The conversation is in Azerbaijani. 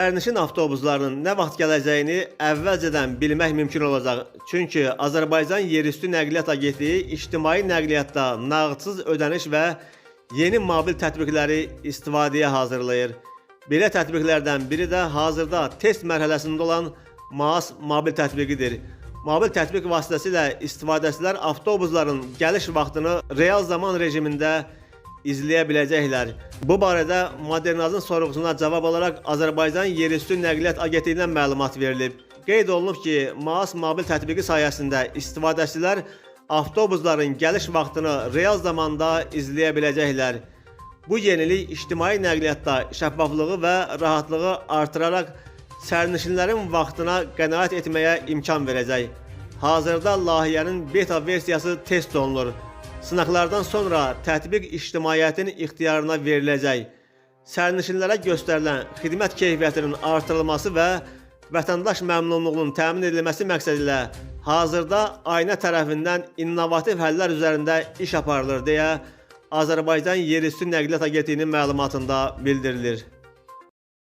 Sərnişin avtobuslarının nə vaxt gələcəyini əvvəlcədən bilmək mümkün olacaq. Çünki Azərbaycan Yerüstü Nəqliyyat Agentliyi ictimai nəqliyyatda nağdsız ödəniş və yeni mobil tətbiqləri istifadəyə hazırlayır. Belə tətbiqlərdən biri də hazırda test mərhələsində olan MAS mobil tətbiqidir. Mobil tətbiq vasitəsilə istifadəçilər avtobusların gəliş vaxtını real zaman rejimində izləyə biləcəklər. Bu barədə Modernazın sorğusuna cavab olaraq Azərbaycan Yerüstü Nəqliyyat Agentliyindən məlumat verilib. Qeyd olunub ki, MAS mobil tətbiqi sayəsində istifadəçilər avtobusların gəliş vaxtını real zamanda izləyə biləcəklər. Bu yenilik ictimai nəqliyyatda şəffaflığı və rahatlığı artıraraq sərnişinlərin vaxtına qənaət etməyə imkan verəcək. Hazırda layihənin beta versiyası test olunur. Sınaqlardan sonra tətbiq ictimaiyyətin ixtiyarına veriləcək. Sərnişinlərə göstərilən xidmət keyfiyyətinin artırılması və vətəndaş məmnunluğunun təmin edilməsi məqsədilə hazırda Ayna tərəfindən innovativ həllər üzərində iş aparılır deyə Azərbaycan Yerüstü Nəqliyyat Agentliyinin məlumatında bildirilir.